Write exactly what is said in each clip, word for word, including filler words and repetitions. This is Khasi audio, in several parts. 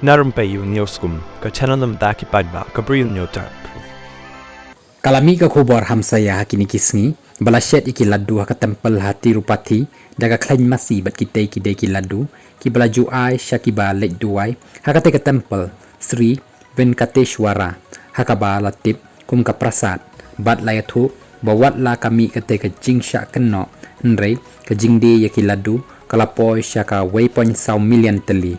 Na rympei ïa u News Kum, ka channel na bynta ki paidbah ka Bri u Hynñiewtrep. Ka la mih ka khubor hamsaïa ha kine ki sngi ba la shet ïa ki laddu ha ka temple ha Tirupati da ka khlaiñ masi bad kitei ki dei ki laddu kiba la ju ai sha kiba leit duwai ha katei ka temple Sri Venkateshwara, ha kaba la tip kum ka prasad. Bad la ïathuh ba wat la ka mih katei ka jingshah kynnoh, hynrei ka jingdie ïa ki laddu ka la poi sha ka wei point saw million tylli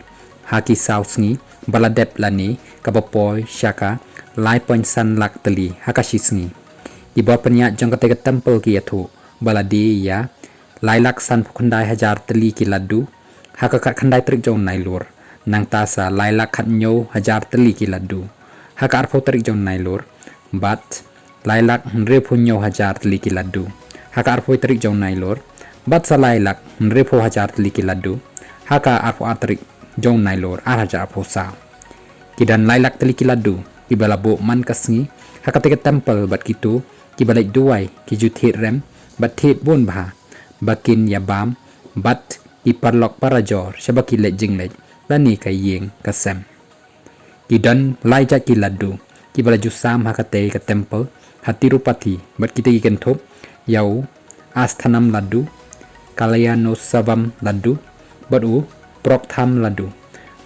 ha ki saw sngi ba la dep, lane kaba poi sha ka lai point san lak tylli ha ka shi sngi. Ki bor pynïaid jong katei ka temple ki ïathuh ba la die ïa lai lak sanphew khyndai hajar tylli ki laddu ha ka khatkhyndai tarik jong u Nailur, nangta sa lai lak khathynñiew hajar tylli ki laddu ha ka arphew tarik jong u Nailur, bad lai lak hynriewphew hynñiew hajar tylli ki laddu ha ka arphew tarik jong u Nailur, bad sa lai lak hynriewphew hajar tylli ki laddu ha ka arphew ar tarik jong u Nailur ar hajar arphew saw. Ki don lai lak tylli ki laddu kiba la buh man ka sngi ha katei ka temple, bad kito kiba leit duwai ki ju thied rem bad thied bun bha ba kin ïa bam bad ki paralok parajor shaba ki leit jingleit lane ka ïing ka sem. Ki don lai jait ki laddu kiba la ju sam ha katei ka temple ha Tirupati, bad kitei ki kynthup ïa u Asthanam laddu, Kalyanotsavam laddu, bad u Proktham laddu.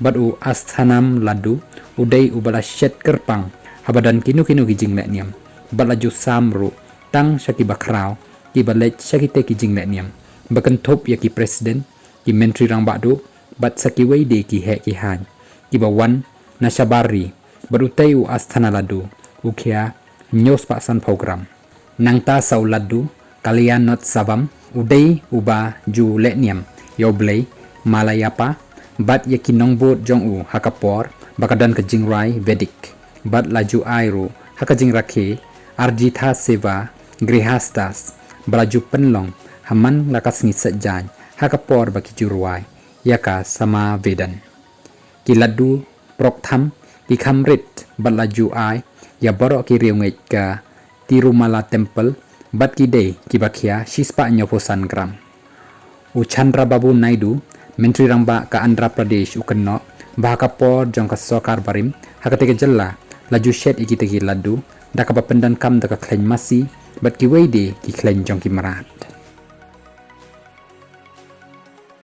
Bad u Asthanam laddu u dei uba la shet kyrpang haba don kino kino ki jinglehniam, bad la ju sam ruh tang sha kiba khraw kiba leit sha kitei ki jinglehniam, ba kynthup ïa ki president, ki myntri rangbah duh, bad sa kiwei de ki heh ki haiñ kiba wan na shabar ri. Bad utei u Asthana laddu u khia hynñiew spah sanphew gram. Nangta sa u laddu Kalyanotsavam u dei uba ju lehniam ïa u blei Malayappa bad ïa ki nongbud jong u ha ka por ba ka don ka jingrwai Vedic, bad la ju ai ruh ha ka jingrakhe Arjitha Seva Grihasthas ba la ju pynlong ha man la ka sngi Saitjaiñ ha ka por ba ki ju rwai ïa ka Samavedan. Ki laddu Proktham ki kham rit bad la ju ai ïa baroh ki riewngeit ka Tirumala Temple, bad ki dei kiba khia shi spah hynñiewphew san gram. U Chandrababu Naidu, myntri rangbah ka Andhra Pradesh, u kynnoh ba ha ka por jong ka sorkar barim ha katei ka jylla la ju shet ïa kitei ki laddu da kaba pyndonkam da ka khlaiñ masi bad kiwei de ki khlaiñ jong ki mrad.